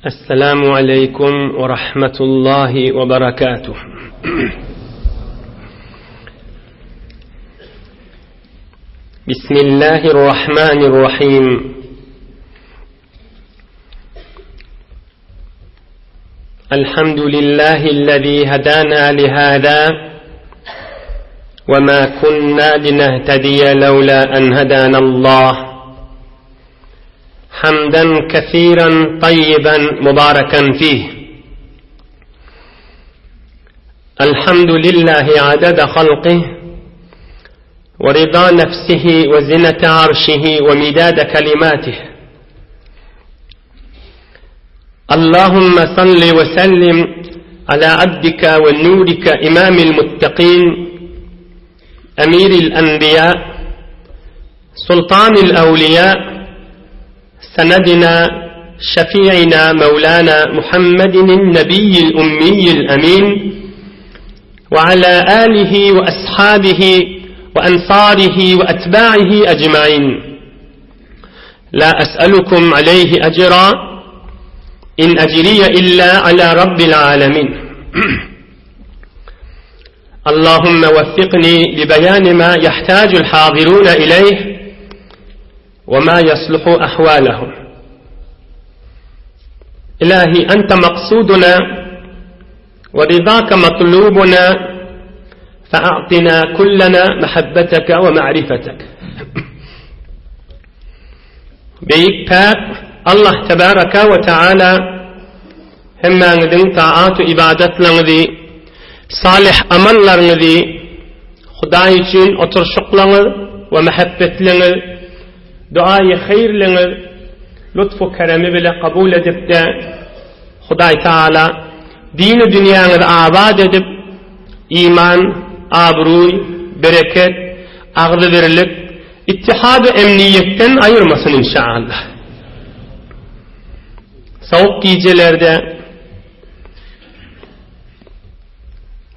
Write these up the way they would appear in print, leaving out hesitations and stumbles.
السلام عليكم ورحمة الله وبركاته بسم الله الرحمن الرحيم الحمد لله الذي هدانا لهذا وما كنا لنهتدي لولا أن هدانا الله حمدا كثيرا طيبا مباركا فيه الحمد لله عدد خلقه ورضا نفسه وزنة عرشه ومداد كلماته اللهم صل وسلم على عبدك ونورك إمام المتقين أمير الأنبياء سلطان الأولياء سندنا شفيعنا مولانا محمد النبي الأمي الأمين وعلى آله وأصحابه وأنصاره وأتباعه أجمعين لا أسألكم عليه أجرا إن أجري إلا على رب العالمين اللهم وفقني لبيان ما يحتاج الحاضرون إليه وما يصلح أحوالهم إلهي أنت مقصودنا ورضاك مطلوبنا فأعطنا كلنا محبتك ومعرفتك Beýik Päk Allah tebaraka we taala hemmäňiziň taat-u ybadatlaryňyzy, salyh amallaryňyzy Hudaý üçin oturyşyklaryňyz we mähebbetliňiz, duaýy haýyrlyňyz lutfu keremi bile kabul edip-de, Hudaý Taala dini dünýäňizi abat edip, iman, abruý, bereket, agzybirlik, ittihad-u emniýetden aýyrmasyn inşaallah. Sowuk gijelerde,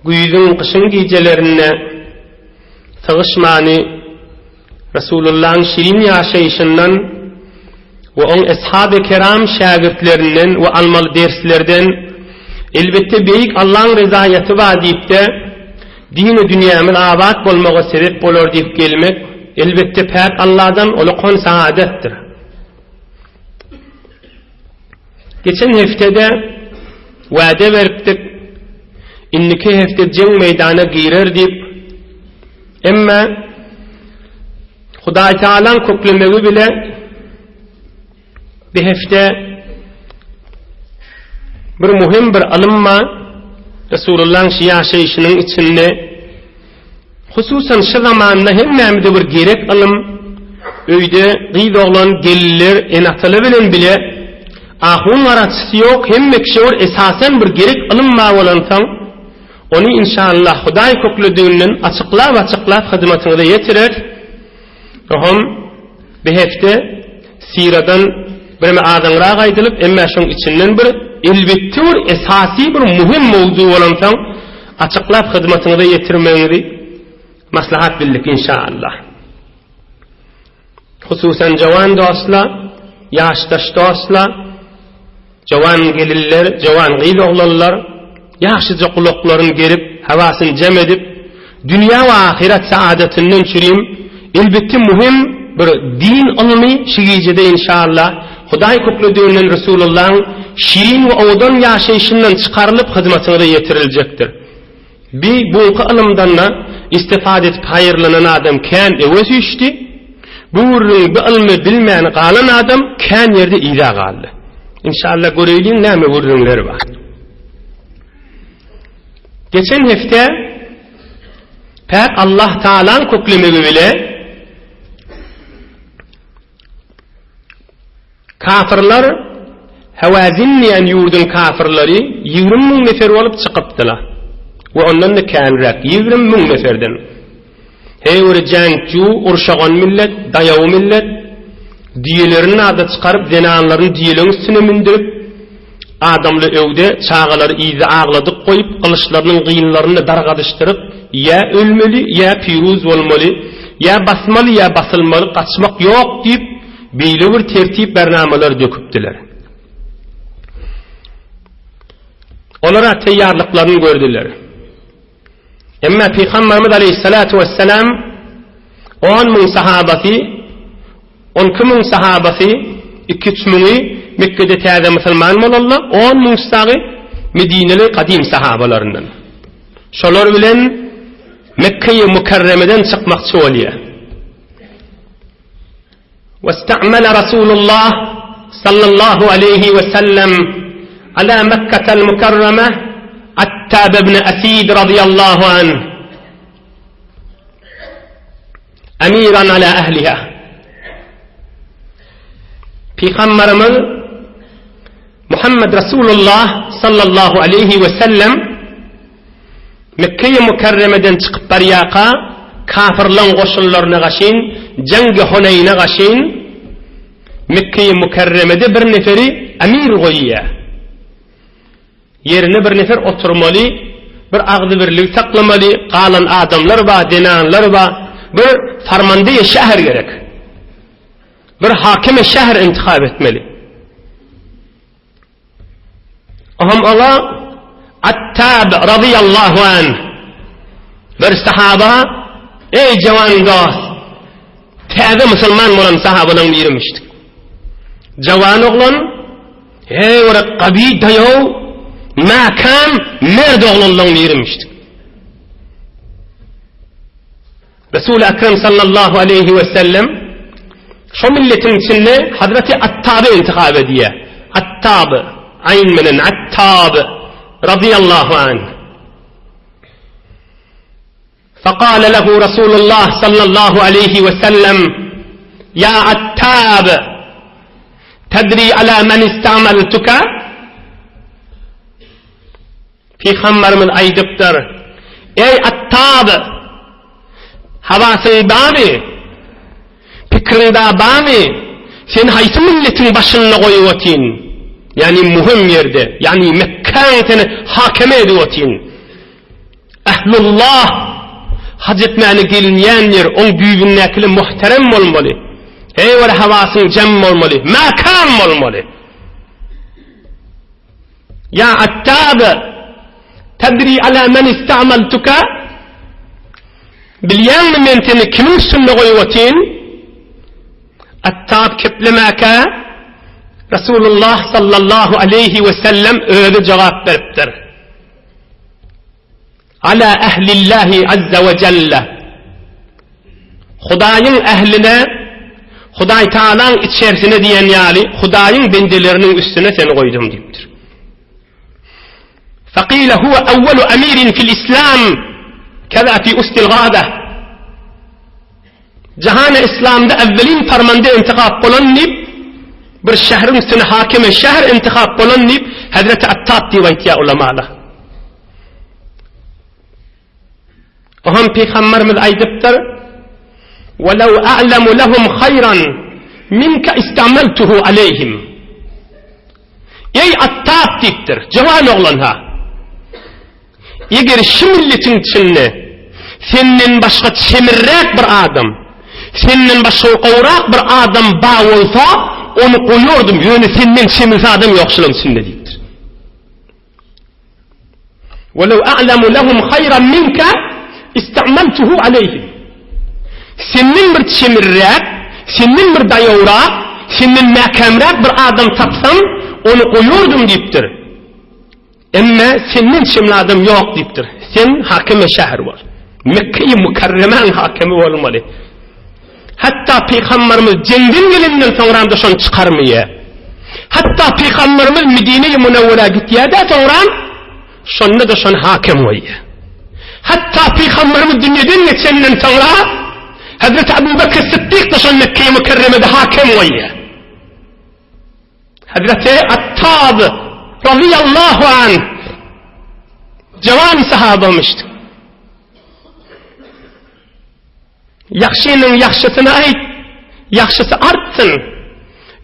güýzüň, gyşyň gijelerinde sygyşmany Resulullahyň şirin ýaşaýşyndan we oň eshaby keram şägirtlerinden we almaly derslerden elbetde beýik Allaň rezaýaty bar diýipde dini dünýämiz abat bolmaga sebep bolar diýip gelmek elbetde päk Alladan ulkan saadatdyr. Geçen heftede wade beripdik indiki hefte jeň meýdana girer diýip Emma Hudaýtagalaň köklemegi bile bir hepde bir muhim bir ylym bar. Resulullahyň şu ýaşaýşynyň içinde hususan şu zamanda hemmämize bir gerek ylym öýde gyz oglan gelinler ene-atalar bilen bile ahun garaçysy ýok hemme kişi bir esasan bir gerek ylym bar bolansoň Ony inşallah Hudaý köklediginden açyklap-açyklap hyzmatyňyza ýetireris. Oňam bir hepde syradan bireme azaňrak aýdylyp, emmä şoň içinden bir elbetde bir esasy bir muhim mowzu bolansoň açyklap hyzmatyňyza ýetirmegiňizi maslahat bildik inşallah. Hususan jawan dostlar, ýaşdaş dostlar, jawan gelinler, jawan gyz oglanlar ýagşyja gulaklaryny gerip, hawasyny jem edip, dünýä we ahyret saadatyndan çürim, elbetde muhim bir din ylmy şu gijede inşallah Hudaý köklediginden Resulullahyň şirin we owadan ýaşaýşyndan çykarylyp hyzmatyňyza ýetiriljekdir. Bi buky ylymdan-da istifade edip haýyrlanan adam kän öňe süýşdi. Bu gürrüňi, bu ylmy bilmän galan adam kän ýerde yza galdy. Inşallah göreýliň näme gürrüňler bar. Geçen hepde Päk Allah Taalaň köklemegi bile Kafyrlar, Hewazin diýen ýurduň kafyrlary 20 müň nefer bolup çykypdylar. We ondan-da känräk, 20 müň neferden. Heý bir jäňkju, urşagan millet, daýaw millet, düýelerini nada çykaryp, zenanlaryny düýeleň üstüne mündürip, adamly öwde, çagalary yzda agladyk goýup, gylyçlarynyň gynlaryny dargadyşdyryp, ýa ölmeli, ýa piruz bolmaly, ýa basmaly, ýa basylmaly, gaçmak ýok diýip, beýle bir tertip-bernamalar döküpdiler. Olara teýýarlyklaryny gördüler. Emma Pygamberimiz aleyhissalatu vesselam 10 müň sahabasy, 12 müň sahabasy, 2-3 müňi Mekgede täze musulman bolanlar, 10 müň sagy Medineli gadym sahabalaryndan. Şolar bilen Mekge-i Mükerremeden çykmakçy bolýar. Westa'mele Rasulullah sallallahu aleýhi we sellem ala Mekketel Mükerreme Attab ibn Esid radiyallahu anh emiran ala ehliha. Pygamberimiz Muhammed Rasulullah sallallahu aleýhi we sellem Mekge-i Mükerremeden çykyp barýarka, kafyrlaň goşunlaryna gaşyn, jeňgi Huneýne gaşyn, Mekge-i Mükerremede bir neferi emir goýýar. Ýerine bir nefer oturmaly, bir agzybirligi saklamaly, galan adamlar bar, zenanlar bar, bir farmandeýi şäher gerek. Bir hakimi şäher intihap etmeli. Oňam oňa Attab razyýallahu anh bir sahaba, Eý jawan dost, täze musulman bolan sahabalaryň birimişdik. Jawan oglan, Eý bir gaby daýaw, mäkäm, merd oglanlaryň birimişdik. Resul-i Ekrem sallallahu aleýhi we sellem şo milletiň içinde Hazreti Attaby intihap edýär. Attab, aýn bilen Attab radiyallahu anh. Faqala lehu Rasulullah sallallahu aleýhi we sellem Ya Attab tedri ala men istamaltuka? Pygamberimiz aýdypdyr, Eý, Attab! Hawasyň barmy? Pikiriňde barmy? Seni haýsy milletiň başynda goýup otyryn? Ýagny muhim ýerde, ýagny Mekgäň seni hakimi edip otyryn. Ählullah haj etmäne gelinýän ýer, oň düýbündäkiler muhterem bolmaly. Heý bir hawasyň jem bolmaly, mäkäm bolmaly. Ýa Attab, tedri ala men istamaltuka? Bilýäňmi men seni kimiň üstünde goýup otyryn? Attab keplemäkä Resulullah sallallahu aleýhi we sellem özi jogap beripdir. Ala ehlillahi azza we jelle. Hudaýyň ähline, Hudaý Tagalaň içersine diýen ýaly, Hudaýyň bendeleriniň üstüne seni goýdum diýipdir. Faqila huwa awwalu amirin fil islam kaza fi ustil gaba. Jahana islamda awwelin farmanda intihap bolan diýip, bir şäheriň üstüne hakime şäher intihap bolan diýip, Hazreti Attab diýip aýtýar ulamalar. Oňam Pygamberimiz aýdypdyr, Welew a'lemu lehum haýran minke istameltuhu aleýhim. Eý Attab diýipdir, jawan oglan-ha. Eger şu milletiň içinde senden başga çemirräk bir adam, senden başga gowrak bir adam bar bolsa, ony goýardym, ýöne senden çemirsi adam ýok şularyň içinde diýipdir. Welew a'lemu lehum haýran minke istamaltuhu aleýhim. Senden bir çemirräk, senden bir daýawrak, senden mäkämräk bir adam tapsam, ony goýardym diýipdir. Emme senden çemli adam ýok diýipdir. Sen hakimi şäher bol. Mekge-i Mükerremäň hakimi bolmaly. Hatda Pygamberimiz jeňden gelenden soňram-da şony çykarmaýar. Hatda Pygamberimiz Medine-i Münewwerä gitýär-de soňram şonda-da şony hakem goýýar. Hatda Pygamberimiz dünýeden geçenden soňra Hazreti Abu Bekr Sytdyk-da şony Mekge-i Mükerremede hakem goýýar. Hazreti Attab razyýallahu anh jawan sahabamyşdy. Ýagşynyň ýagşysyny aýt, ýagşysy artsyn.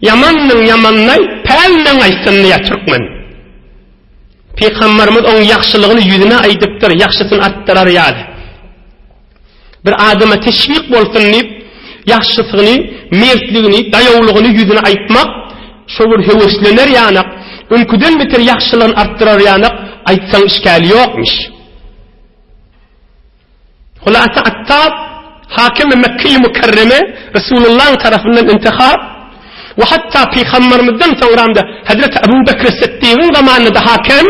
Ýamanyň ýamanyny aýt, pälinden gaýtsyn diýýär türkmen. Pygamberimiz oň ýagşylygyny ýüzüne aýdypdyr, ýagşysyny artdyrar ýaly. Bir adama teşwik bolsun diýip, ýagşysyny, mertligini, daýawlygyny ýüzüne aýtmak, şo bir höweslener ýanak, öňküden beter ýagşylygyny artdyrar ýanak. aýtsaň işgäli ýokmyş. Hulasa Attab hakimi Mekkeýi Mükerreme Resulullahyň tarapyndan intihap we hatda Pygambermizden soňramda Hazreti Abu Bekr Siddigiň zamanynda hakem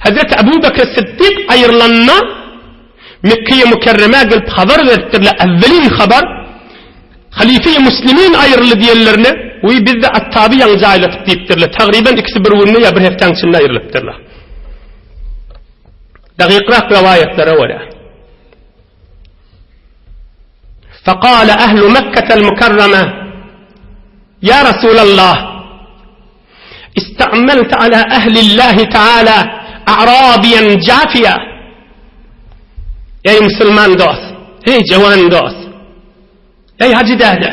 Hazreti Abu Bekr Siddik aýrylanda Mekkeýi Mükerremä gelip habar beripdirler, awwelin habar Halife-i Müslimin aýryldy diýenlerine, Wiý, biz-de Attaby ýaňy jaýladyk diýipdirler. Tagryban ikisi bir günde ýa bir hepdäň içinde aýrylypdyrlar. Dakykrak rowaýatlara görä. Fekale ehlu Mekketel Mükerreme, Ýa Resulallah, ista'melte ala ehlillahi teala a'rabiyen jafiya. Eý musulman dost, eý jawan dost, eý hajy däde,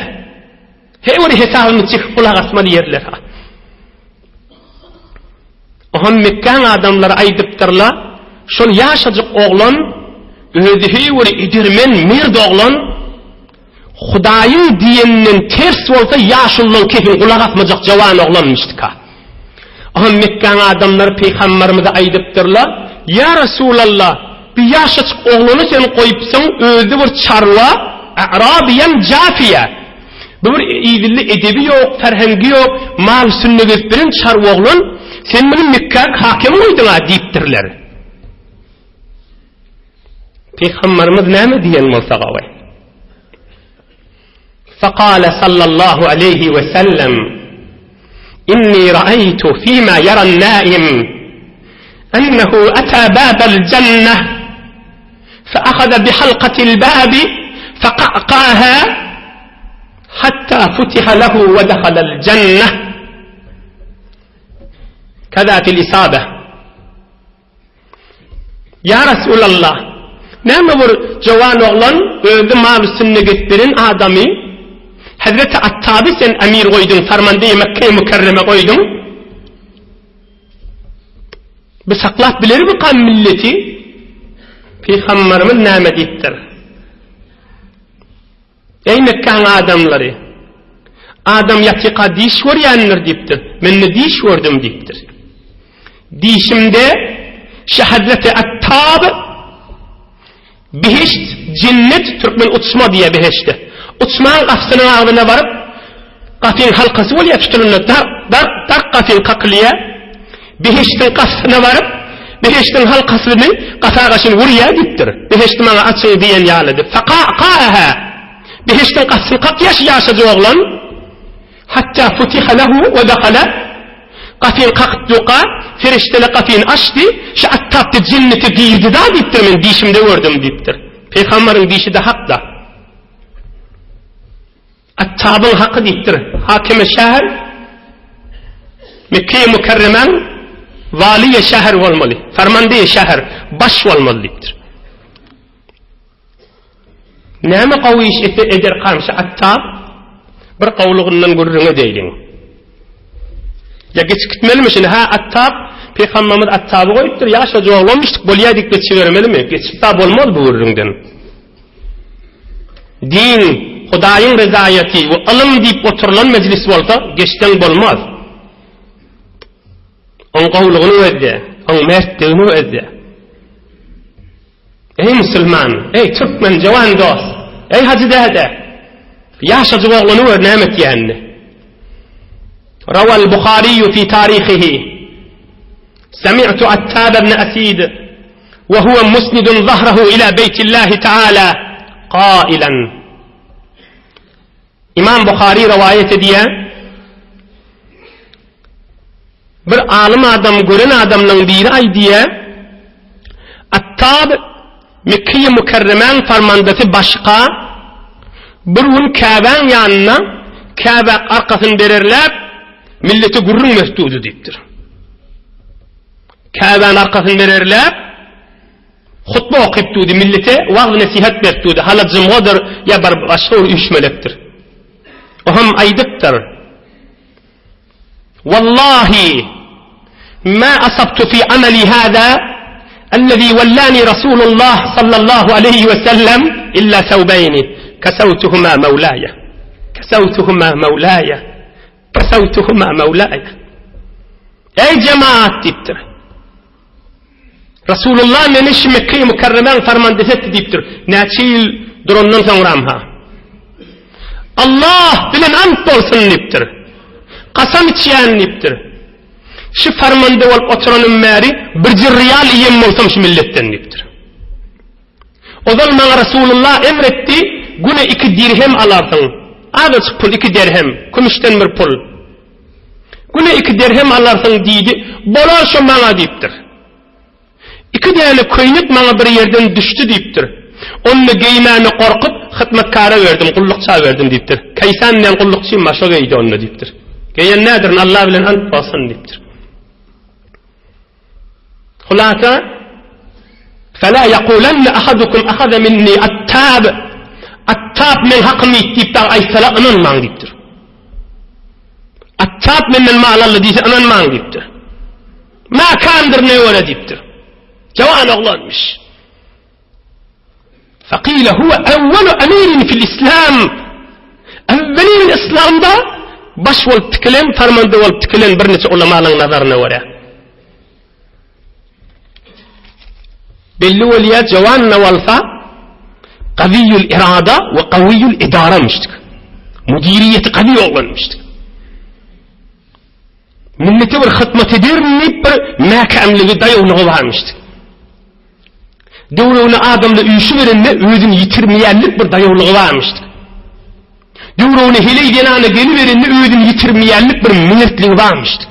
heý bir hesabyny çekip gulak asmaly ýerler ha. Oňa Mekgäň adamlary aýdypdyrlar, Şol ýaşajyk oglan özi heý bir edermen, mert oglan, Hudaýyň diýeninden ters bolsa ýaşulylaň kesin gulak asmajak jawan oglanmyşdyka. Oňa Mekgäň adamlary pygamberimize aýdypdyrlar, Ýa Resulallah, bu ýaşajyk oglany sen goýupsyň, özi bir çarwa, a'rabiýen jafiýa. Bu bir idilli edebi ýok, ferhengi ýok, mal üstünde gezip bilen çarwa oglan, sen muny Mekgä hakem goýduň-a diýipdirler. Pygamberimiz näme diýen bolsa gowy. Fekale sallallahu aleýhi we sellem, Inni ra'aýtu fima ýaran naim, ennehu ata babal jenneh, fe ahaza bi halkatil babi, fe ka'ka'aha, hatta futiha lehu we dehalal jenneh. Kaza fil isabe. Ýa Resulallah! Näme bir jowan oglan özi mal üstünde gezip beren adamy Hezreti Attaby sen emir goýduň, farmandeýi Mekgeýi Mükerreme goýduň. Bu saklap bilermikam milleti? Pygamberimiz näme diýipdir? Eý Mekgäň adamlary! Adam ýatyka diş görýändir diýipdir. Men-de diş gördüm diýipdir. Dişimde şehadreti Attab behişt, jennet, türkmen uçma diýýär behişde. Uçmaň gapysynyň agzyna baryp, gapyň halkasy bolýar tutulanda dark, dark, dark gapyň kakylýar. Behişdiň gapysyna baryp, behişdiň halkasyny gapa gaşyn urýar diýipdir. Behişdi maňa açyň diýen ýaly diýip. Feka'ka'aha. Behişdiň gapysyny kakýar şu ýaşajyk oglan. Hatda futiha lehu we dakhala. Gapyny kakyp durka, perişdeler gapyny açdy, şu Attab-da jennete girdi-da diýipdir, men dişimde gördüm diýipdir. Pygambaryň dişi-de hak-da. Attabyň haky diýipdir. Hakimi şäher Mekge-i Mükerremäň waliýe şäher bolmaly, farmandeýi şäher, baş bolmaly diýipdir. Näme gowy iş etse ederkam şu Attab? Bir gowlugyndan gürrüň edeýliň. Ýa geçip gitmelimi şuny? Hä, Attab, Pygamberimiz Attaby goýupdyr, ýaşajyk oglanmyşdyk, bolýa diýip geçibermelimi? Geçip-de bolmaz bu gürrüňden. Din, Hudaýyň rezaýaty we ylym diýip oturylan mejlis bolsa, geçseň bolmaz. Oň gowulygyny gözle, oň mertligini gözle. Eý musulman, eý türkmen jowan dost, eý hajy däde, ýaşajyk oglany gör näme etýänini. Rawal Buhariýu fi tarihihi. Semi'tu Attab ibn Asid we huwa musnidun zahrahu ila beýtillahi taala qailan. Imam Buhari rowaýat edýär. Bir alym adam gören adamlaryň biri aýdýar, Attab Mekge-i Mükerremäň farmandasy başga bir gün Käbäň ýanynda Käbä arkasyny bererläp millete gürrüň berip durdy diýipdir. Käbäni arkasyny bererläp hutba okyp durdy, millete wagyz-nesihat berip durdy. Hala jumgadyr ýa bir başga bir üýşmelekdir. O hem aýdypdyr. Wallahi ma asabtu fi amali hada allazi wallani Rasulullah sallallahu aleyhi we sellem illa thawbayni kasawtuhuma mawlaya. Kasawtuhuma mawlaya. Kasawtuhuma mawlaya. Eý jemaat diýipdir. Rasulullah meni şu Mekge-i Mükerremäň farmandesi etdi diýipdir. Näçe ýyl durandan soňram-ha. Allah bilen ant bolsun diýipdir. Kasam içýän diýipdir. Şu farmanda bolup oturanym bäri birje rial iýen bolsam şu milletden diýipdir. Ozal maňa Rasulullah emr etdi, güne iki dirhem alarsyň. Azajyk pul, iki derhem, kümüşden bir pul. Güne iki derhem alarsyň diýdi, bolar şo maňa diýipdir. Iki däne köýnek maňa bir ýerden düşdi diýipdir. Ony geýmäne gorkup, hyzmatkara berdim, gullukça berdim diýipdir. Kaýsan diýen gullukçym bar, şo geýdi onda diýipdir. Geýen nädirin, Allah bilen ant bolsun diýipdir. Hulasa, Fela ýakulenne ahadukum ahaza minni attab. Attab meň hakymy iýdi diýip dagy aýtsalar ynanmaň diýipdir. Attab menden mal aldy diýse ynanmaň diýipdir. Mäkämdir ne görä diýipdir. Jawan oglanmyş. Fakile huwe evvelu emirin fil islam. Evvelin islamda baş bolup tikilen, farmanda bolup tikilen birnäçe ulamalaryň nazaryna görä. Belli bolýar, jawan ne bolsa, gawiýül irada we gawiýül idaramişdik. Müdiriýeti gawi oglanmyşdyk. Millete bir hyzmat ederin diýip bir mäkämligi, daýawlygy barmyşdy. Döwrüne adamda üýşüberende özüni ýitirmeýänlik bir daýawlygy barmyşdy. Döwrüne heleý zenana geliberende özüni ýitirmeýänlik bir mertligi barmyşdy.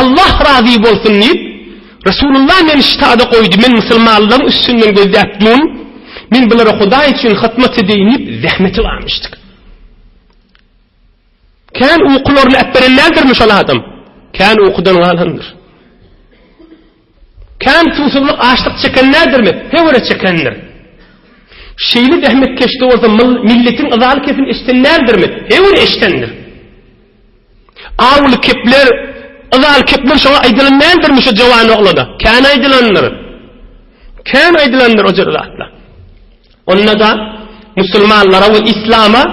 Allah razy bolsun diýip, Resulullah meni ştada goýdy, men musulmanlaryň üstünden gözläp durun, men bulara Hudaý üçin hyzmat edeýin diýip zähmeti barmyşdy. Kän ukularyny äpberen däldirmi şol adam? Kän ukudan galandyr. Kän suwsuzlyk, açlyk çeken däldirmi? Höwre çekendir. Şeýle zähmetkeşde bolsa milletiň yzaly kesini eşden däldirmi? Höwre eşdendir. Awuly kepler, yzaly kepler şoňa aýdylan däldirmi şu jawan oglana? Kän aýdylandyr. Kän aýdylandyr o jür zatlar. Onda-da musulmanlara we islama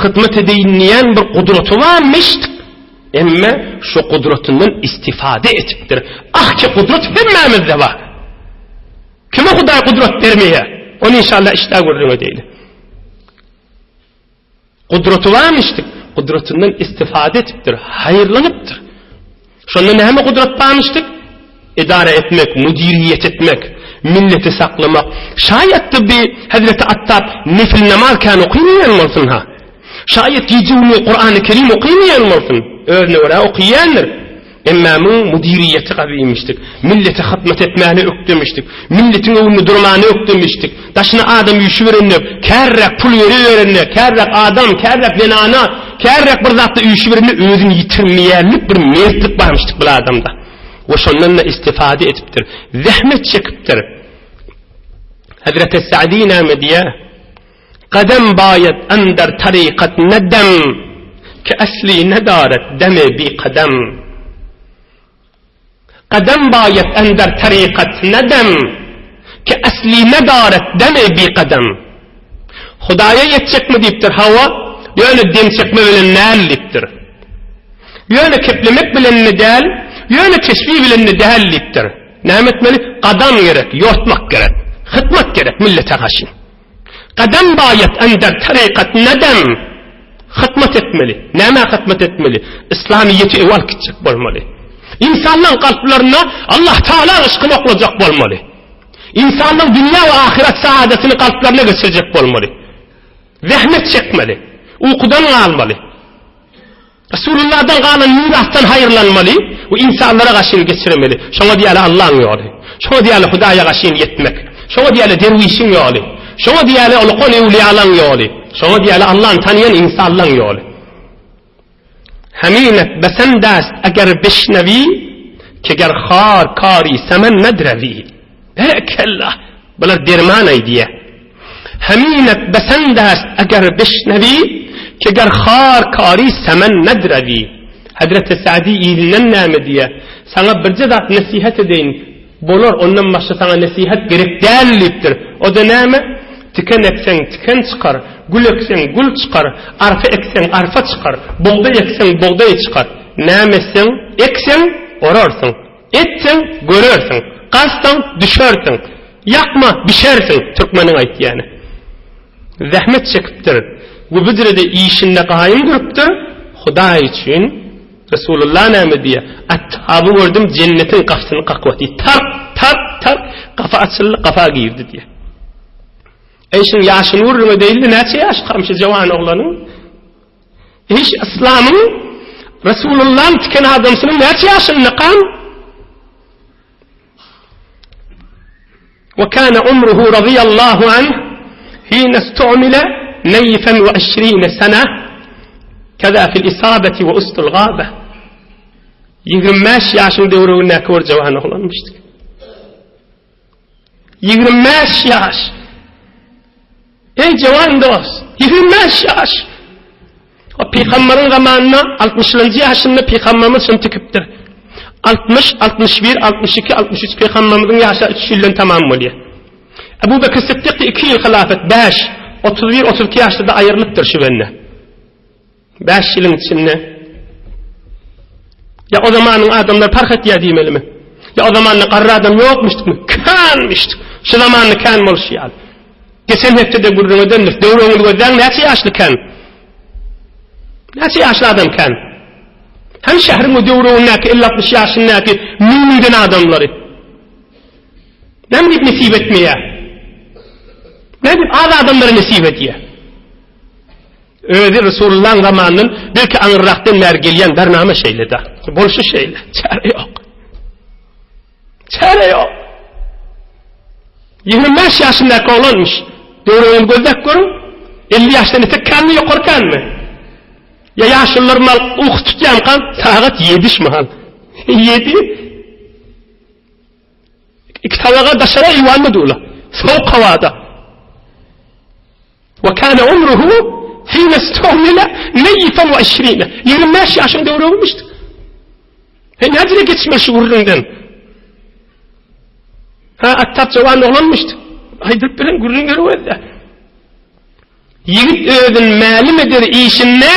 hyzmat edeýin diýen bir gudraty barmyşdyk. Emme şo gudratyndan istifade etipdir. Ah ki gudrat hemmämizde bar. Kime Hudaý gudrat bermeýär? Ony inşallah işdä gürrüň edeýli. Gudraty barmyşdyk, gudratyndan istifade etipdir, haýyrlanypdyr. Şonda näme gudrat barmyşdyk? Edara etmek, müdiriýet etmek, milleti saklamak. Şaýatdy bi Hezreti Attab nefil namaz kän okymaýan bolsun ha. Şaýat gije-gündiz Kurany Kerim okymaýan bolsun. Özüne görä okyýandyr. Emma muň müdiriýeti gabymişdik. Millete hyzmat etmäne ökdemişdik. Milletiň öňünde durmana ökdemişdik. Daşyna adam üýşüberende, kärräk pul beriberende, kärräk adam, kärräk zenana, kärräk bir zatda üýşüberende özüni ýitirmeýänlik bir mertlik barmyşdyk bul adamda. We şondan-da istifade edipdir. Zähmet çekipdir. Hezreti Sa'di näme diýýär? Gadam baýat ender tarykat ne dem, Ki esli nedaret demi bi kadam. Gadam baýat ender tarykat ne dem, Ki esli nedaret demi bi kadam. Hudaýa ýetjekmi diýipdir, hawa, ýöne dem çekme bilen däl diýipdir. Ýöne keplemek bilen-de däl, ýöne teşbih bilen-de däl diýipdir. Näme etmeli? Gadam gerek, ýortmak gerek, hytmat gerek millete garşy. Gadam baýat ender tarykat nedem hytmat etmeli. Nämä hytmat etmeli? Yslamyýeti öwal gitjek bolmaly. Ynsanlaryň kalplaryna Allah Taala yşkyny oklajak bolmaly. Ynsanlaryň dünýä we ahyret saadatyny kalplaryna geçirjek bolmaly. Zähmet çekmeli. Ukudan galmaly. Resulullahdan galan mirasdan haýyrlanmaly we ynsanlara gaşyn geçirmeli. Şoňa diýýärler Allaň ýoly. Şoňa diýýärler Hudaýa gaşyn ýetmek. Şoňa diýýärler derwişiň ýoly. Şoňa diýýärler ulkan öwlüýalaň ýoly. Şoňa diýýärler Allany tanaýan ynsanlaň ýoly. Heminet besendast eger bişnewi, ke ger har kari semen nedrewi. Berekella! Bular derman aýdýar. Heminet besendast eger bişnewi, ke ger har kari semen nedrewi. Hezreti Sa'di yzyndan näme diýýär? Saňa birje zat nesihat edeýin, bolar, ondan başga saňa nesihat gerek däl diýipdir. O-da näme? Tiken ekseň, tiken çykar, gül ekseň, gül çykar, arpa ekseň, arpa çykar, bugdaý ekseň, bugdaý çykar. Näme etseň, ekseň, orarsyň. Etseň, görersiň. Gazsaň, düşersiň. Ýakma, bişersiň, türkmeniň aýtýany. Zähmet çekipdir we bu direde işinde gaýym durupdyr, Hudaý üçin Resulullah näme diýýär? Attaby gördüm, jennetiň gapysyny kakyp otyr. Tak, tak, tak, gapy açyldy, gapa girdi diýýär. Eý, şuň ýaşyny gürrüň edeýin-de, näçe ýaşkam şu jawan oglanyň? Eý, şu yslamyň Resulullahyň tiken adamsynyň näçe ýaşyndakam? Ve kana umruhu radiyallahu anh hine istu'mile neyfen ve işrine sene keza fil isabeti ve ustul gabe. 25 ýaşyň döwründäki bir jawan oglanmyşdyk. 25 ýaş. Eý jawan dost, 25 ýaş. O pygamberiň zamanynda 60-njy ýaşynda pygamberimiz şuny tikipdir. 60, 61, 62, 63 pygamberimiziň ýaşy 3 ýyldan tamam bolýar. Ebu Bekir Siddik 2 ýyl hilafet, 5, 31, 32 ýaşda da aýrylypdyr şu bende. 5 ýylyň içinde. Ýa o zamanyň adamlar parh etýär diýmelimi? Ýa o zamanda garry adam ýokmuşdykmy? Känmişdik. Şu zamanda kän bolşy ýaly. Geçen hepdede gürrüň edendik. Döwrüňizi gözläň näçe ýaşly kän? Näçe ýaşly adam kän? Hem şäheriň we döwrüňindäki 50-60 ýaşyndaky müň-müňden adamlary. Näme diýip nesip etmeýär? Näme diýip az adamlara nesip edýär? Özi Resulullahyň zamanyndan belki aňyrrakdan bäri gelýän bernama şeýle-de. Bolşy şeýle. Çäre ýok. Çäre ýok. 25 ýaşyndaky oglanmyş. Döwrüňizi gözläp görüň. 50 ýaşdan etek känmi, ýokary känmi? Ýa ýaşulular mal uky tutýanka sagat 7 şmahal. 7. Iki tabaga daşara eýwanda dula. Sowuk howada. Ve kâne umruhu hine istumile neýifen ve işrine. 25 ýaşyň döwregmişdi. He nädire geçme şu gürrüňden? Ha Attap jawan oglanmyşdy. Aýdyp bilen gürrüň berwezde. Ýigit özün mälim eder işinde,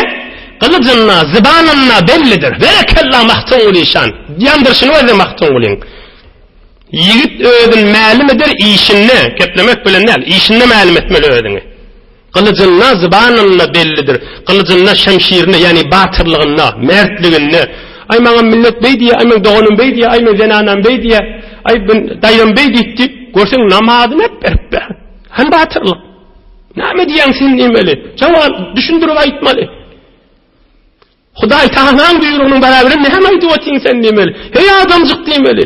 gylyjynda, zybanynda bellidir. Berekella Magtymguly şan. Ýandyryşyny gözle Magtymgulyň. Ýigit özün mälim eder işinde, geplemek bilen däl, işinde mälim etmeli özüňi. Gylyjynda, zybanynda bellidir. Gylyjynda, şemşirinde, ýagny batyrlygynda, mertliginde. Aý maňa millet beý diýýär, aý meň doganym beý diýýär, aý meň zenanam beý diýýär, aý ben daýzam beý diýip diýip, görseň namazyny hep berip ber. Hany batyrlyk? Näme diýýäň sen diýmeli. Jogap düşündirip aýtmaly. Hudaý Tagalaň buýrugynyň baraberini näme aýdyp otyň sen diýmeli. Heý adamjyk diýmeli.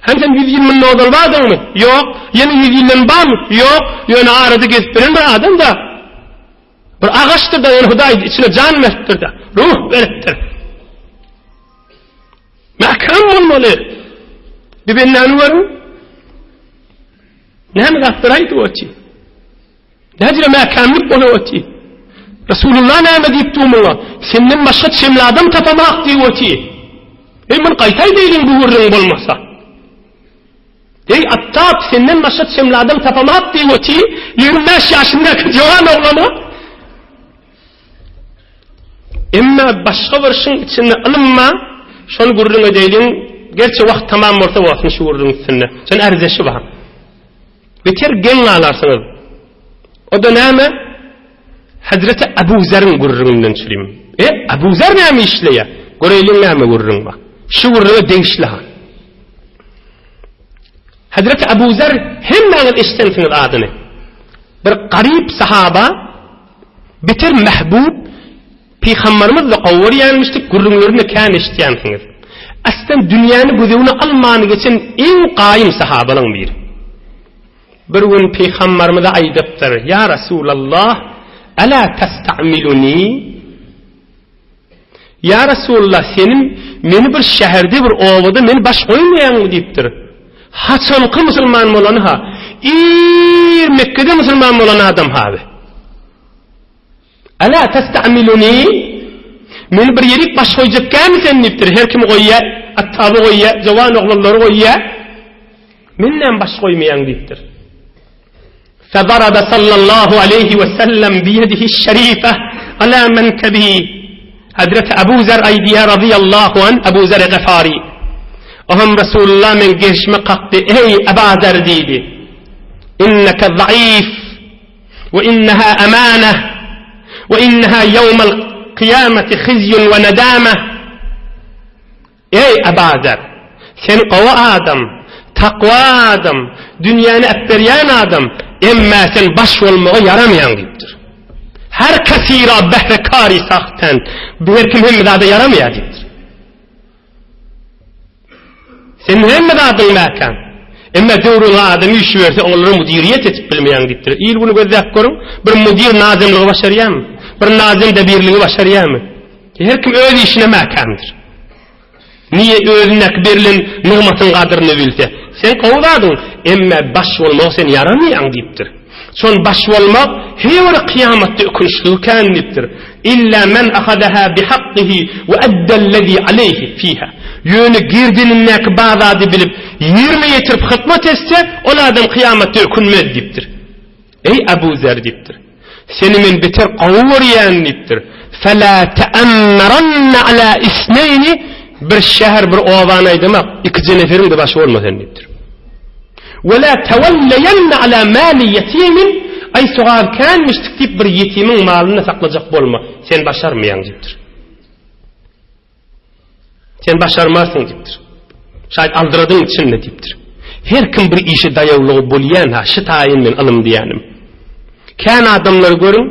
Hem sen 100 ýyl mundan ozal bardyňmy? Ýok. Ýene 100 ýyldan barmy? Ýok. Ýöne arada gezip bilen bir adam da. Bir agaçdyr da, ýöne Hudaý içine jan beripdir da, ruh beripdir. Mäkäm bolmaly. Bir bendäni görüň. Näme zatlar aýdyp otyr? Nädire mäkämlik bolup otyr? Resulullah näme diýip dur muňa? Senden başga çemli adam tapamak diýip otyr. Eý, muny gaýtaý diýdiň bu gürrüň bolmasa. Eý, Attab, senden başga çemli adam tapamak diýip otyr. 25 ýaşyndaky jowan oglana. Emma başga bir şyň içinde ylym bar, şony gürrüň edeýliň, gerçi wagt tamam bolsa bolsun şu gürrüň üstünde. Şon ärzeşi bar. Beter geň galarsyňyz. O-da näme? Hazreti Abu Zeriň gürrüňinden çürim. E, Abu Zer näme işleýär? Göreýliň näme gürrüň bar. Şu gürrüňe degişli ha. Hazreti Abu Zer hemmäňiz eşidensiňiz adyny. Bir garyp sahaba Beter mähbub Pygambarymyz-da gowy görýänmişdik, gürrüňlerini kän eşitýänsiňiz. Aslem dünýäni gözegine alman geçen iň gaýym sahabalaň biri. Bir gün Pygambarymyza aýdypdyr, Ýa Resulallah, Ela testa'miluni? Ýa Resulallah, seniň meni bir şäherde, bir obada meni baş goýmaýaňmy diýipdir. Haçanky musulman bolany-ha, ir Mekgede musulman bolan adam-ha bi. Ela testa'miluni? Meni bir ýerik baş goýjak dälmi sen diýipdir. Her kimi goýýar, Attaby goýýar, jowan oglanlary goýýar. Meni näme baş goýmaýaň diýipdir. Fedaraba sallallahu aleýhi we sellem biýedihi şerife ala menkebihi. Hazreti Abu Zer aýdýar razyýallahu an, Abu Zer Gafari. Oham Resulullah meň gerşime kakdy, Eý, Aba Zer diýdi. Inneke zaif we inneha amanah we inneha ýewmel kyýameti hizyun we nedamah. Eý, Aba Zer! Sen gowy adam, takwa adam, dünýäni äpberýän adam, emmä sen baş bolmaga ýaramaýaň diýipdir. Her kesira behre kari sahten, her kim hemme zada ýaramaýar diýipdir. Sen hemme zadyň mäkäm. Emma döwrüňe adam üýşüberse, olara müdiriýet edip bilmeýäň diýipdir. Il-güni gözläp görüň, bir müdir nazymlygy başarýarmy? Bir nazym debirligi başarýarmy? Her kim öz işine mäkämdir. Niýe özündäki berlen nygmatyň gadyryny bilse. Sen gowy zadyň, emma baş bolmaga sen ýaramaýaň diýipdir. Şol baş bolmak her bir kyýamatda ökünçligi kän diýipdir. Illa men ahazaha bihakkihi we addellezi aleýhi fiha. Ýöne gerdenindäki bar zady bilip, ýerine ýetirip hyzmat etse, ol adam kyýamatda ökünmez diýipdir. Eý Abu Zer diýipdir. Seni men beter gowy görýän diýipdir. Fela teammaranna ala isneýni bir şäher bir obany aýdamak, ikije neferiň-de başy bolma sen diýipdir. Ve la tewelleýenne ala mali ýetimin aý sogap känmişdik diýip bir ýetimiň malyny saklajak bolma, sen başarmaýaň diýipdir. Sen başarmarsyň diýipdir. Şaýt aldyradyň içinde diýipdir. Her kim bir işe daýawlygy bolýan ha, şy taýyn men ylym diýýänim. Kän adamlary görüň,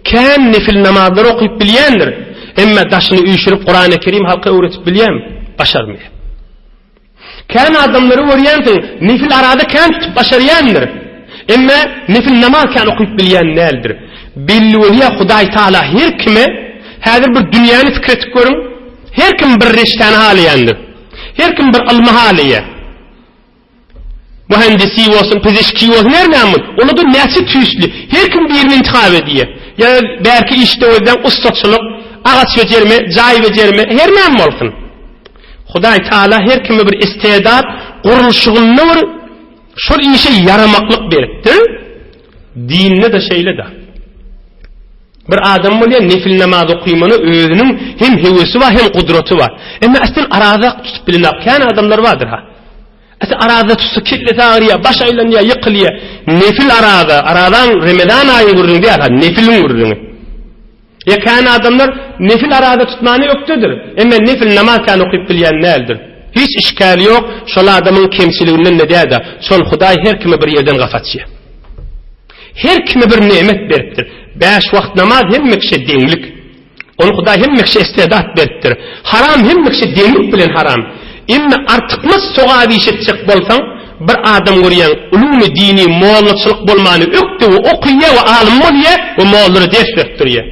kän nefil namazlary okyp bilýändir. Emma daşyny üýşürip Kurany Kerim halka öwretip bilýärmi? Başarmaýar. Kän adamlary görýänsiň, nefil arada kän tutup başarýandyr. Emma nefil namaz kän okyp bilýän däldir. Belli bolýar Hudaý Taala her kime häzir bir dünýäni pikir edip görüň, her kim bir reştäni halaýandyr. Her kim bir ylmy halaýar. Mühendisi bolsun, pizişki bolsun, her näme bolsun. Olarda näçe tüýsli, her kim birini intihap edýär. Ýa bärki işde gözleň ussaçylyk, agaç bejerme, jaý bejerme, her näme bolsun. Hudaý Taala her kime bir istedat, gurluşygynda bir şol işe ýaramaklyk beripdir. Dinde-de şeýle-de. Bir adam bolýar, nefil namaz okymana özüniň hem höwesi bar, hem gudraty bar. Emma aslyn arazak tutup bilenok. Kän adamlar bardyr ha. Asly araza tutsa kellesi agyrýar, baş aýlanýar, ýykylýar. Nefil araza, arazaň Remezan aýyň gürrüňi däl ha, nefiliň gürrüňi. Ýa kän adamlar nefil araza tutmany ökdedir. Emma nefil namaz kän okyp bilýän däldir. Hiç işgäli ýok, şol adamyň kemçiliginden de däl-de, şol Hudaý her kime bir ýerden gapy açýar. Her kime bir nemet beripdir. Bäş wagt namaz hemme kişä deňlik. Ony Hudaý hemme kişä istedat beripdir. Haram hemme kişä deňlik bilen haram. Emma artykmaç sogap iş etjek bolsaň, bir adam görýäň, ulumy dini mollaçylyk bolmany ökde we okyýa we alym bolýa we mollara ders berip durýa.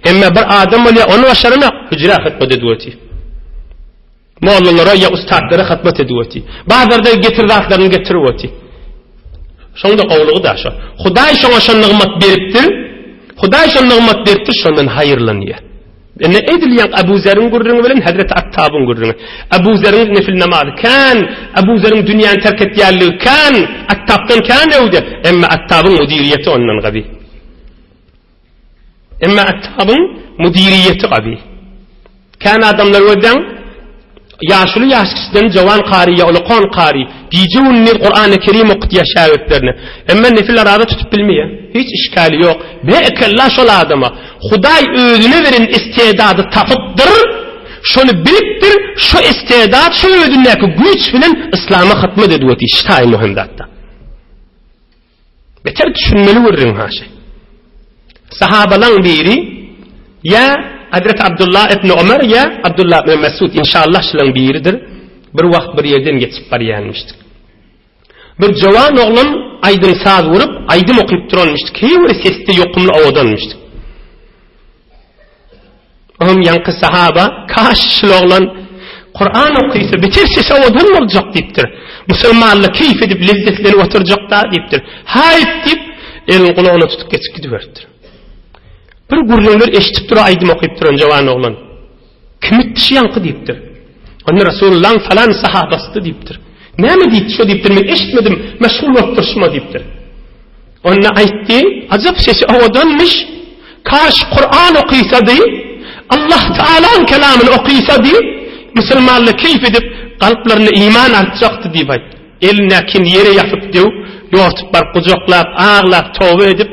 Emma bir adam bolýa, ony başaranok, hüjrä hytmat edip otyr. Mollalara ýa ussatlara hyzmat edip otyr. Bazarda getir zatlaryny getirip otyr. Şoň-da gowulygy-da şo. Hudaý şoňa şo nygmat beripdir. Hudaý şo nygmat beripdir, şondan haýyrlanýar. Indi edil ýaňky Abu Zeriň gürrüňi bilen Hezreti Attabyň gürrüňi. Abu Zeriň nefil namazy kän, Abu Zeriň dünýäni terk etýänligi kän, Attabdan kän öwde, emma Attabyň müdiriýeti ondan gawy. Emma Attabyň müdiriýeti gawy. Kän adamlar gözläň, ýaşuly ýaş kişiden jowan kary ýa ulakan kary gije-gündiz Kurany Kerim okutýar şägirtlerine. Emma nefil araza tutup bilmeýär. Hiç işgäli ýok. Berekella şol adama. Hudaý özüne beren istedady tapypdyr, şony bilipdir, şo istedat, şo özündäki güýç bilen yslama hyzmat edip otyr. Ştaý möhüm zatda. Beter düşünmeli gürrüň haşy. Sahabalaň biri ýa Hazreti Abdullah ibn Omar ýa Abdullah ibn Mesud inşallah şulaň biridir. Bir wagt bir ýerden geçip barýanmyşdyk. Bir jowan oglan aýdym saz urup, aýdym okyp duranmyşdyk. Heý bir sesde ýokumly owadanmyşdyk. Oňam ýaňky sahaba, Kaş şul oglan Kuran okysa, beter sesi owadan boljak diýipdir. Musulmanlar keýp edip lezzetlenip oturjak-da diýipdir. Haýp diýip, elini gulagyna tutup geçip gidiberipdir. Bir gürrüňler eşidip dur aýdym okyp duran jowan oglan. Kim etdi şu ýaňky diýipdir. Onda Resulullahyň falan sahabasydy diýipdir. Näme diýipdi şo diýipdir, men eşitmedim, meşgul bolup durşuma diýipdir. Onda aýtdy, Ajap sesi owadanmyş, kaş Kuran okysady, Allah Taalaň kelamyny okysady, musulmanlar keýp edip. kalplarynda iman artjakdy diýip aýtdy. Elindäkini ýere ýapyp döwüp, ýortup baryp gujaklap, aglap, toba edip,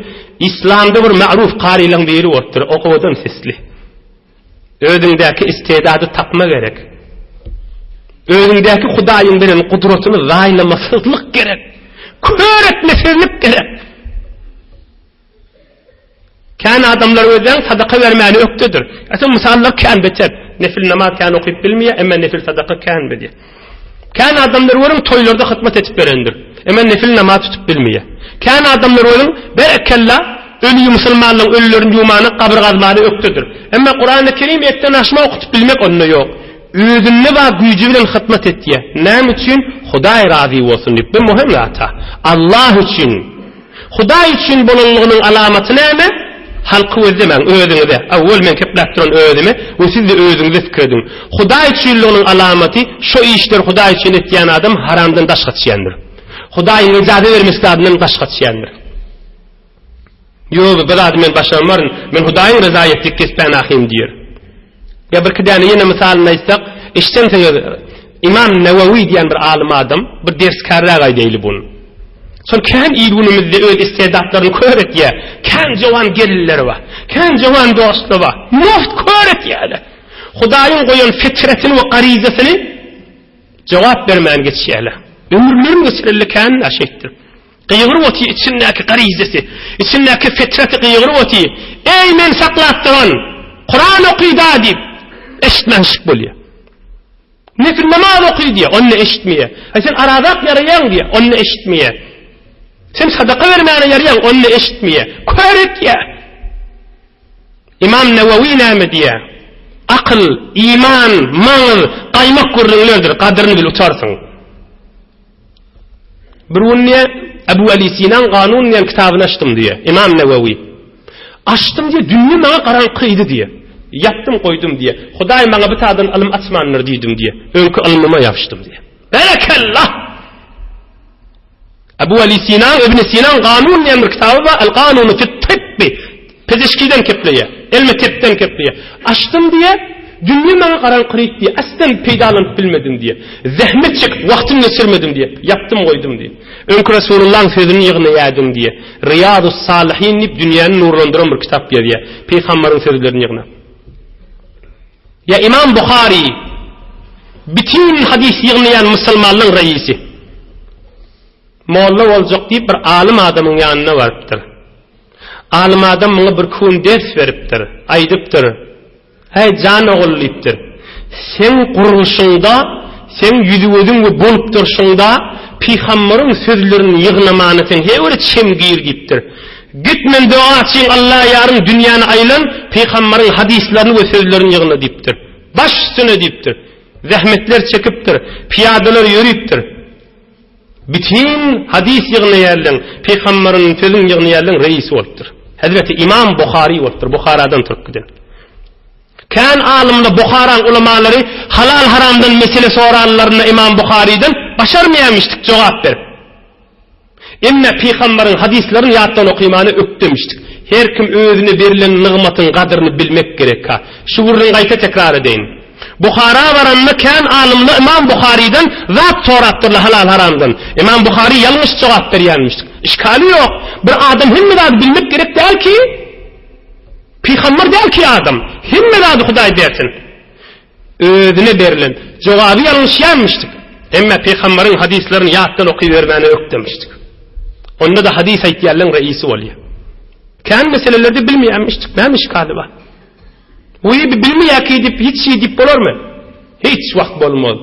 Islamda bir ma'ruf karylaň biri bolupdyr, o owadan sesli. Özüňdäki istedady tapma gerek. Özüňdäki Hudaýyň beren gudratyny zaýlamasyzlyk gerek. Kör etmesizlik gerek. Kän adamlar özleň sadaka bermäni ökdedir. Ata mysallar kän beter. Nefil namaz kän okyp bilmeýär, emma nefil sadaka kän bilýär. Kän adamlar görüň toýlarda hyzmat etip berendir. Emma nefil namaz tutup bilmeýär. Kän adamlar görüň berekella öli musulmanlaryň ölülerini ýuwmany, gabyr gazmany ökdedir. Emma Kurany Kerim etden aşma okutyp bilmek onda ýok. Özünde bar güýji bilen hyzmat etýär. Näme üçin? Hudaý razy bolsun diýip. Bu möhüm zat. Allah üçin. Hudaý üçin bolanlygynyň alamaty näme? Halky gözlemäň, özüňize. Awwal men kepläp duran özüme we siz-de özüňize pikir ediň. Hudaý üçinliginiň alamaty, şo işleri Hudaý üçin etýän adam haramdan daş gaçýandyr. Hudaýyň yjaza bermedik zadyndan daş gaçýandyr. Ýok, bu zady men başarmaryn, men Hudaýyň ryza etjek kesbän ahym diýer. Ýa birki däne ýene mysalyny aýtsak, eşdensiňiz, Imam Newewi diýen bir alym adam, bir derskärräk aýdaýly buny. Şol kän il-günümizde öz istedatlaryny kör etýär. Kän jowan gelinler bar. Kän jowan dostlar bar. Muft kör etýärler. Hudaýyň goýan fitretini we garizasyny jogap bermän geçýärler. Ömürlerini geçireli kän şeýtdirip. Gygyryp otyr içindäki garizesi, içindäki fitreti gygyryp otyr. Eý men saklap duran, Kuran oky-da diýip, eşitmänşik bolýar. Nefil namaz oky diýýär, onda eşitmeýär. Aý sen arazak ýaraýaň diýýär, onda eşitmeýär. Sen sadaka bermäne ýaraýaň, onda eşitmeýär. Kör etýär. Imam Newewi näme diýýär? Akyl, iman, maňyz, gaýmak gürrüňlerdir, gadyryny bil utarsyň. Bir gün diýýär, Ebu Ali Sinan Kanun diýen kitabyny açdym diýýär, Imam Newewi. Açdym diýýär, dünýe maňa garaňkydy diýýär. Ýapdym goýdum diýýär. Hudaý maňa bu tadan ylym açmandyr diýdim diýýär. Öňki ylmyma ýapyşdym diýýär. Berekella! Ebu Ali Sinan, Ibn Sinan Kanun diýen bir kitaby bar, El Kanunu fit tibbi. Pezişkiden kepleýär, elmi tibden kepleýär. Açdym diýýär, dünýe maňa garaňkyryp diýýär, aslan peýdalanyp bilmedim diýýär. Zähmet çekip wagtym geçirmedim diýýär. Ýapdym goýdum diýýär. Öňki Resulullahyň sözüni ýygnaýardym diýýär. Riýadus Salihin diýip dünýäni nurlandyran bir kitap ýazýar. Pygambaryň sözlerini ýygnap. Ýa Imam Buhary bütin hadys ýygnaýan musulmanlaryň reisi. Molla boljak diýip bir alym adamyň ýanyna barypdyr. Alym adam muňa bir kun ders beripdir. Aýdypdyr. Häý, jan ogul diýipdir. Seň gurluşyňda, seň ýüzi-gözüň we bolup durşuňda pygambaryň sözlerini ýygnamana seň heý bir çem gir diýipdir. Git men dogaçyň Alla ýaryň dünýäni aýlan, pygambaryň hadyslaryny we sözlerini ýygna diýipdir. Baş üstüne diýipdir. Zähmetler çekipdir, pyýadalar ýöripdir. Bütin hadys ýygnaýanlaň, pygambaryň sözüni ýygnaýanlaň reisi bolupdyr. Hezreti Imam Buhary bolupdyr, Buharadan turup giden. Kän alymlar, Buharaň ulamalary halal-haramdan mesele soranlarynda Imam Buharydan başarmaýarmyşdyk jogap berip. Emme pygambaryň hadyslaryny ýatdan okymany ökdemişdik. Her kim özüne berlen nygmatyň gadyryny bilmek gerek-ha. Şu gürrüňi gaýta tekrar edeýin. Buhara baranda kän alymlar Ymam Buharydan zat sorapdyrlar halal-haramdan. Ymam Buhary ýalňyş jogap berýänmişdik. Işgaly ýok. Bir adam hemme zady bilmek gerek däl ki. Pygamber däl ki adam. Hemme zady Hudaý bersin. Özüne berlen jogaby ýalňyşýanmyşdyk. Emme pygambaryň hadyslaryny ýatdan okybermäne ökdemişdik. Onda-da hadys aýtýanlaryň reisi bolýar. Kän meselelerde bilmeýänmişdik. Näme işgali bar? Wiý, bi bilmeýärki diýip, hiç şey diýip bolarmy? Hiç wagt bolmaz.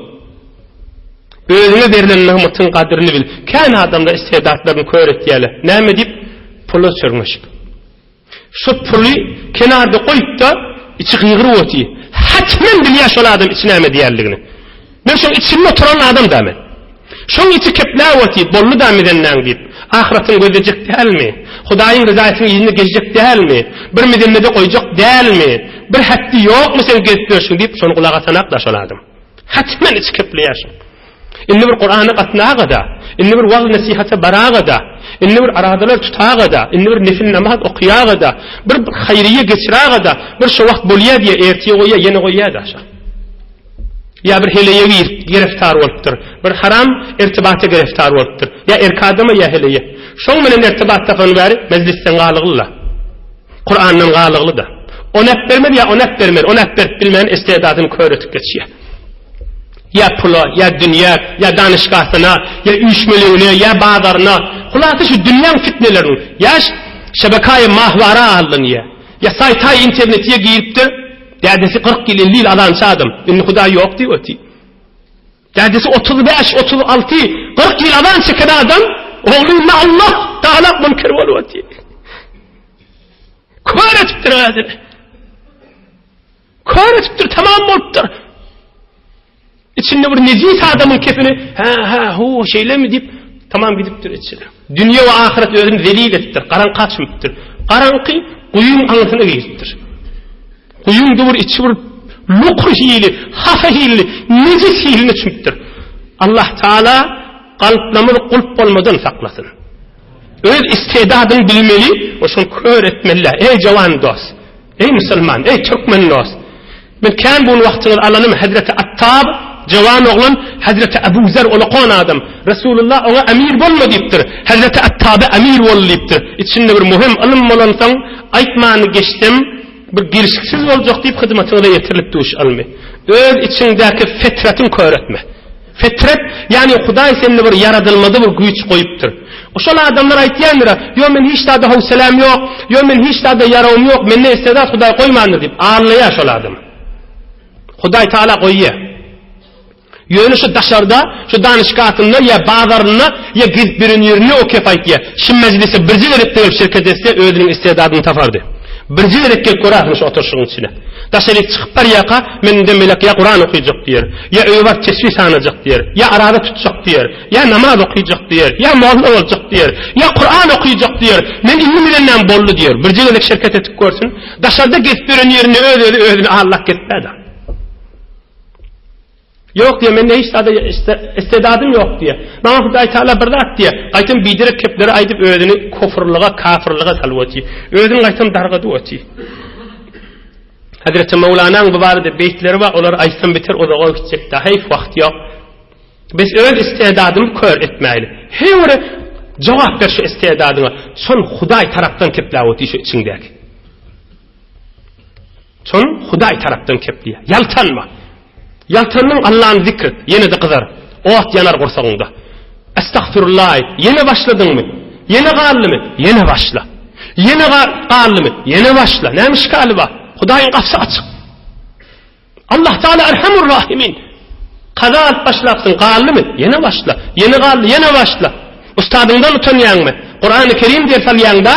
Özüňe berlen nygmatyň gadyryny bil. Kän adamlar istedatlaryny kör etýärler. Näme diýip? Pula çörňeşip. Şu puly kenarda goýup-da, içi gygyryp otyr. Hatmen bilýär şol adam içi näme diýýänligini. Men şoň içinde oturan adam-da men. Şoň içi kepläp otyr, boldy-da mizenläň diýip. Ahyratyňy gözlejek dälmi? Hudaýyň ryzaýatynyň yzynda gezjek dälmi? Bir mizennede goýjak dälmi? Bir hetdi ýokmy seň gezip ýörşüň diýip, şony gulak asanak-da şol adam. Hatmen içi kepleýär şoň. Indi bir Kurana gatnaga-da, indi bir wagyz-nesihata baraga-da, indi bir aradalar tutaga-da, indi bir nefil namaz okaýaga-da, bir haýryýa geçiraga-da, bir şo wagt bolýa diýýär, ertir goýýar, ýene goýýar-da şo. Ýa bir heleýe giriftar bolupdyr. Bir haram irtibata giriftar bolupdyr. Ýa erk adama, ýa heleýe. Şoň bilen irtibat tapany bäri mejlisden galygly-da. Kurandan galygly-da. Ony äpbermez ýa ony äpbermez, ony äpberip bilmän istedadyny kör etip geçýär. Ýa pula, ýa dünýä, ýa danyşgasyna, ýa üýşmeleňine, ýa bazaryna. Hulasa şu dünýäň fitneleriniň, ýa şebekaýy mahwara alynýar. Ýa saýta internetiýe giripdir. Dädesi 40 ýyl, 50 ýyl azançy adam. Indi Hudaý ýok diýip otyr. Dädesi 35, 36, 40 ýyl azan çeken adam, ogly indi Allah Taala münkir bolup otyr. Kör etipdir özüni. Kör etipdir, tamam bolupdyr. İçinde bir nejis adamyň kefini, hä, hä, hu, şeýlemi diýip, tamam gidipdir içine. Dünýe we ahyret özüni zelil etipdir, garaňka çümüpdir. Garaňky guýyň aňyrsyna giripdir. Guýyň bir içi bir lukur hili, hapa hilli, nejis hiline çümüpdir. Allah Taala kalplarymyzy gulp bolmadan saklasyn. Öz istedadyny bilmeli we şony kör etmeli. Ey jawan dost, ey musulman, ey türkmen dost. Men kän bun wagtyňyzy alanym Hezreti Attab jawan oglan Hezreti Abu Zer ulakan adam. Resulullah oňa emir bolma diýipdir. Hezreti Attaby emir bol diýipdir. Içinde bir muhim ylym bolansoň aýtmany geçsem bir gelşiksiz boljak diýip hyzmatyňyza ýetirilip duş ylmy. Öz içiňdäki fetratyň kör etme. Fetret, ýagny Hudaý sende bir ýaradylmada bir güýç goýupdyr. Şol adamlar aýtýandyr, Ýo men hiç zada howseläm ýok, ýo men hiç zada ýarawym ýok, mende istedat Hudaý goýmandyr diýip, aldaýar şol adam. Hudaý Taala goýýar. Ýöne şu daşarda, şu danyşgatynda ýa bazarynda ýa gezip ýören ýerinde o kep aýtýar. Şu mejlise birje gezek gelip şirket etse özüniň istedadyny tapardy. Birje gezek gelip göräýsin şu oturyşygyň içine. Daşaryk çykyp barýarka, men indi melek ýa Kuran okyjak diýer, ýa öýe baryp tesbih sanajak diýer, ýa araza tutjak diýer, ýa namaz okyjak diýer, ýa molla boljak diýer, ýa Kuran okyjak diýer, men indi bilennem boldy diýer. Birje gezek şerket etip görsün. Daşarda gezip ýören ýerinde öz-özi özüni aldap gezipä-da. Ýok diýýär, mende hiç zada istedadym ýok diýýär. Maňa Hudaý Taala bir zat diýýär. Gaýtam biderek kepleri aýdyp özüni kufrlyga, kafirlige salyp otyr. Özüni gaýtam dargadyp otyr. Hazreti Mawlanaň bu barada beýtleri bar, olary aýtsam biter uzaga gitjek-dä, heýf wagt ýok. Biz öz istedadymyzy kör etmäýli. Heý bir jogap ber şu istedadyňa. Şol Hudaý tarapdan kepläp otyr şu içiňdäki. Şol Hudaý tarapdan kepleýär. Ýaltanma. Ýaltandyň Allany zikr et, ýene-de gyzar. Ot ýanar gursagyňda. Estagfirullah aýt. Ýene başladyňmy? Ýene galdymy? Ýene başla. Ýene galdymy? Ýene başla. Näme işgali bar? Hudaýyň gapysy açyk. Allah Teala Erhamur Rahimin. Kaza alyp başlapsyň, galdymy? Ýene başla. Ýene galdy, ýene başla. Ustadyňdan utanýaňmy? Kurany Kerim ders alýaňda,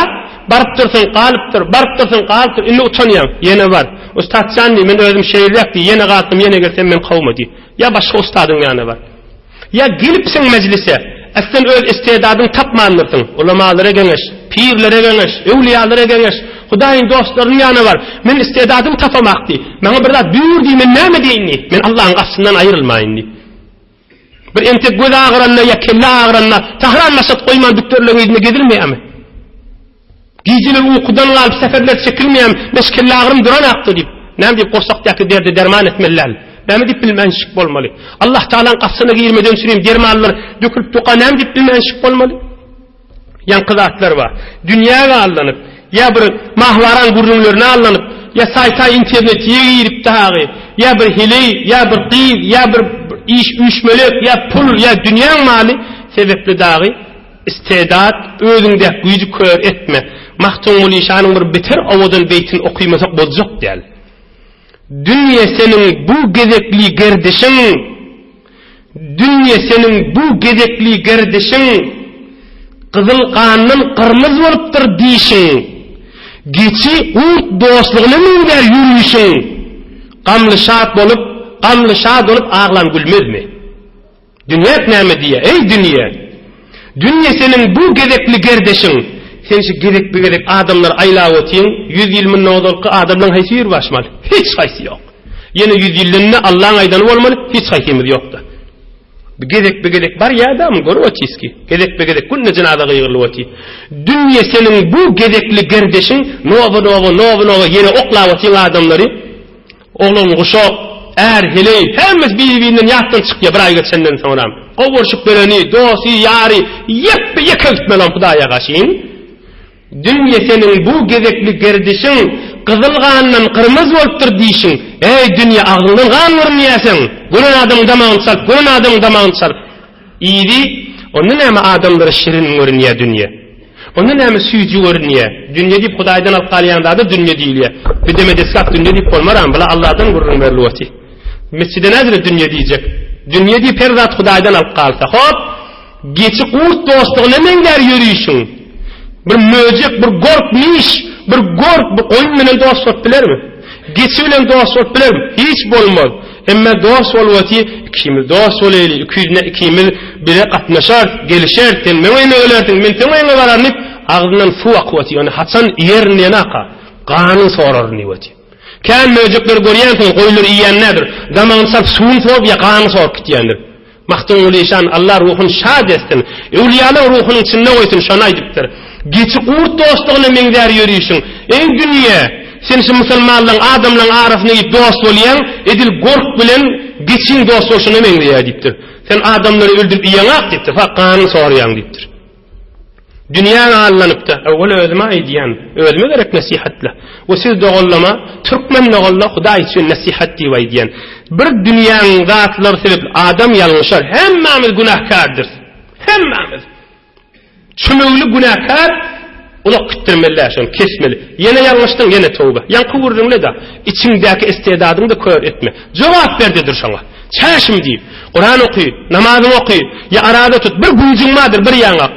baryp dursuň, galypdyr, baryp dursuň, galypdyr, indi utanýaň. Ýene bar. Ussatjan diý, men özüm şeýleräk diý, ýene galsam, ýene gelsem men kowma diý. Ýa başga ustadyň ýanyna bar. Ýa gelipsiň mejlise, aslen öz istedadyňy tapmandyrsyň, ulamalara geňeş, pirlere geňeş, öwlüýalara geňeş, Hudaýyň dostlarynyň ýanyna bar, men istedadymy tapamak diý, maňa bir zat buýur diý, men näme diýeýin diý, men Allahyň gapysyndan aýrylmaýyn diý. Bir entek göz agyranda ýa kelle agyranda Tahran maşat goýman dükderleň yzynda gezilmeýärmi? Gijeler ukudan galyp säherler çekilmeýärmi? Meş kelle agyrym duranakdy diýip. Näme diýip gursakdaky derdi derman etmeli däl. Näme diýip bilmänşik bolmaly? Allah Tagalaň gapysyna girmeden çürim dermanlar dökülip duka näme diýip bilmänşik bolmaly? Ýaňky zatlar bar. Dünýä aldanyp, ýa bir mahwaran gürrüňlerine aldanyp, ýa saýta internetiýe girip dagy, ýa bir heleý, ýa bir gyz, ýa bir iş üýşmelek, ýa pul, ýa dünýäň maly sebepli dagy istedat, özüňdäki güýji kör etme. Magtymguly şanyň bir beter owadan beýtini okymasak boljak däl. Dünýe seniň bu gezekli gerdişiň, Dünýe seniň bu gezekli gerdişiň, Gyzyl gandan gyrmyz bolupdyr dişiň. Geçi gurt dostlugyna meňzär ýörüşiň, Gamly şat bolup, gamly şat bolup aglan gülmezmi? Dünýäk näme diýýär? Eý, dünýe! Dünýe seniň bu gezekli gerdeşiň. Sen şu gezekbe-gezek adamlary aýlap otyň, ýüz ýyl mundan ozalky adamlaryň haýsy biri başmaly? Hiç haýsy ýok. Ýene ýüz ýyldan-da Allaň aýdany bolmaly, hiç haýsymyz ýok-da. Bu gezekbe-gezek barýar-da, muny görüp otyrys ki, gezekbe-gezek günde jynaza gygyrylyp otyr. Dünýe seniň bu gezekli gerdeşiň, nowa-nowa, nowa-nowa ýere oklap otyň adamlary. Oglan guşak. Är, heleý, hemmesi biri-birinden ýatdan çykýar bir aý geçenden soňram. Gowy görşüp bereni, dosty, ýary, ýekbe-ýeke gitmeli oň Hudaýa gaşyn. Dünýe seniň bu gezekli gerdişiň gyzyl gandan gyrmyz bolupdyr dişiň. Eý, dünýe, agzyňdan gan görünýär seň. Gören adamyň damagyny çalyp, gören adamyň damagyny çalyp. Yzy, onda näme adamlara şirin görünýär dünýe? Onda näme süýji görünýär? Dünýe diýip Hudaýdan alyp galýan zada dünýe diýilýär. Bir deme desgap dünýe diýip bolmaram, bula Allahdan gürrüň berilip otyr. Mesjide nädire dünýe diýjek? Dünýe diýip her zat Hudaýdan alyp galsa, hop! Geçi gurt dostlugyna meňzär ýörişiň. Bir möjek, bir gork miş, bir gork bir goýun bilen dost bolup bilermi? Geçi bilen dost bolup bilermi? Hiç bolmaz. Emme dost bolup otyr, ikimiz dost bolaýly, ikizine ikimiz bile gatnaşarys, gelişeris, sen meň öýüme gelersiň, men seň öýüňe bararyn diýip, agzyndan suw akyp otyr, ony haçan iýerin diýenaka, ganyny soraryn diýip otyr. Kän möjekleri görýänsiňiz, goýunlary iýýän nädir? Damagyny çalyp suwuny sorup ýa ganyny sorup gitýändir. Magtymguly işan Allah ruhuny şad etsin, öwlüýalaň ruhunyň içinde goýsun şony aýdypdyr. Geçi gurt dostlugyna meňzär ýörişiň. Eý dünýe! Sen şu musulmanlaň adamlaň arasyna girip dost bolýaň, edil gork bilen geçiň dost bolşuna meňzeýär diýipdir. Sen adamlary öldürip iýeňak diýipdir, fak ganyny sorýaň diýipdir. Dünýä allanypda, öwwel özüme aýdýan, özüme gerek nesihatla. We siz doganlama, türkmen doganla Hudaý üçin nesihat diýip aýdýan. Bir dünýäň zatlary sebäpli adam ýalňyşar. Hemmämiz günäkärdiris. Hemmämiz. Çümügli günäkär uzak gitdirmeli däl şony, kesmeli. Ýene ýalňyşdyň, ýene toba. Ýaňky gürrüňle-de, içiňdäki istedadyňy-da kör etme. Jogap ber-de dur şoňa. Çäşim diýip, Kuran oky, namazyňy oky, ýa araza tut, bir güýjüň bardyr, bir ýaňak.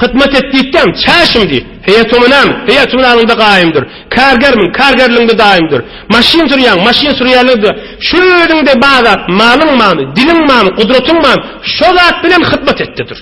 Hyzmat et diýipdäm, çäşim diý. Heýatumy näme? Heýatumy alyňda gaýymdyr. Kargermiň, kargerligiňde daýymdyr. Maşyn sürýäň, maşyn sürýänligiňde şu özüňde bar zat, malyň barmy, diliň barmy, gudratyň barmy, şo zat bilen hyzmat etde dur.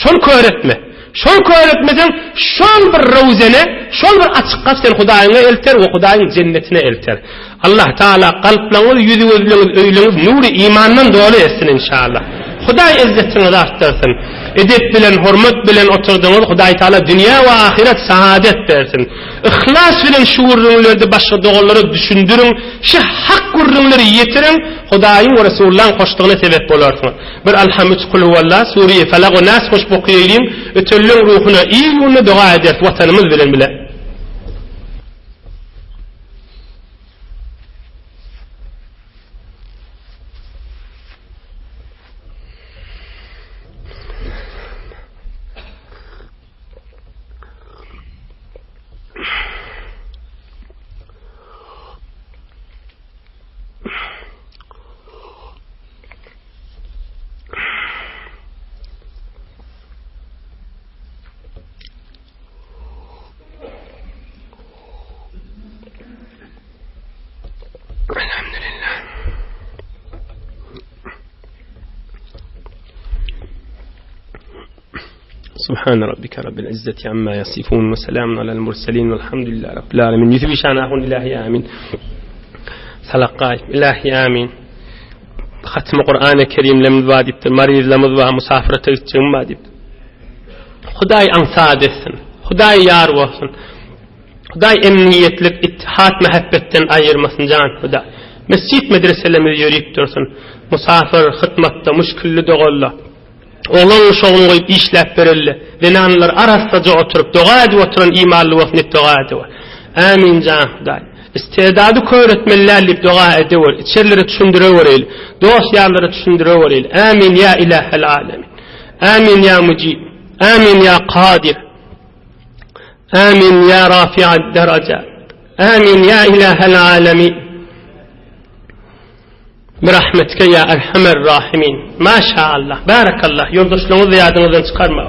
Şony kör etme. Şony kör etmeseň, şol bir röwzene, şol bir açyk gap seni Hudaýyňa elter we Hudaýyň jennetine elter. Allah Taala kalplaryňyzy, ýüzi-gözleriňizi, öýleriňizi nury imandan doly etsin inşallah. Hudaý yzzetiňizi artdyrsyn. Edep bilen, hormat bilen oturdyňyz, Hudaý Taala dünýä we ahyret saadet bersin. Yhlas bilen şu gürrüňlerdi başga doganlara düşündiriň, şu hak gürrüňleri ýetiriň, Hudaýyň we Resulullahyň hoşlugyna sebäp bolarsyňyz. Bir Alham üç Kulhuwalla, Sure-i Felak we Nas goşup okaýalyň, ötenleň ruhuna il-gününe doga ederis Watanymyz bilen bile. Elhamdülillah. Subhan rabbike rabbil izzeti amma yasifun ve selamun alel murselin velhamdülillahi rabbil alemin. Ýüsüp işan ahun ilahi amin. Salakgaý ilahi amin. Hatmy Kur'an-ı Kerimlerimiz bar diýipdir, marizlerimiz bar, musafirete gitjegim bar diýipdir. Hudaý aňsat etsin. Hudaý ýar bolsun. Hudaý emniýetlik, ittihat, mähebbetden aýyrmasyn jan Hudaý. Mesjit medreselerimiz ýörüp dursun. Musafir, hytmatda, muşkilli dogalla. Oglan uşagyny goýup işläp bereli. Zenanlar arassaja oturyp doga edip oturan imanly bolsun diýip doga edewer. Ämin jan Hudaý. Istedady kör etmeli däl diýip doga edewer. Içerilere düşündirewereli. Dost ýarlara düşündirewereli. Ämin ýa Ilahel alemin. Ämin ýa Mujib. Ämin ýa Kadir. Ämin ýa Rafi'ad derajat. Ämin ýa Ilahel alemin. Birahmetike ýa Erhamer Rahimin. Maşa Allah. Barakallah. Ýoldaşlaryňyzy ýadyňyzdan çykarmaň.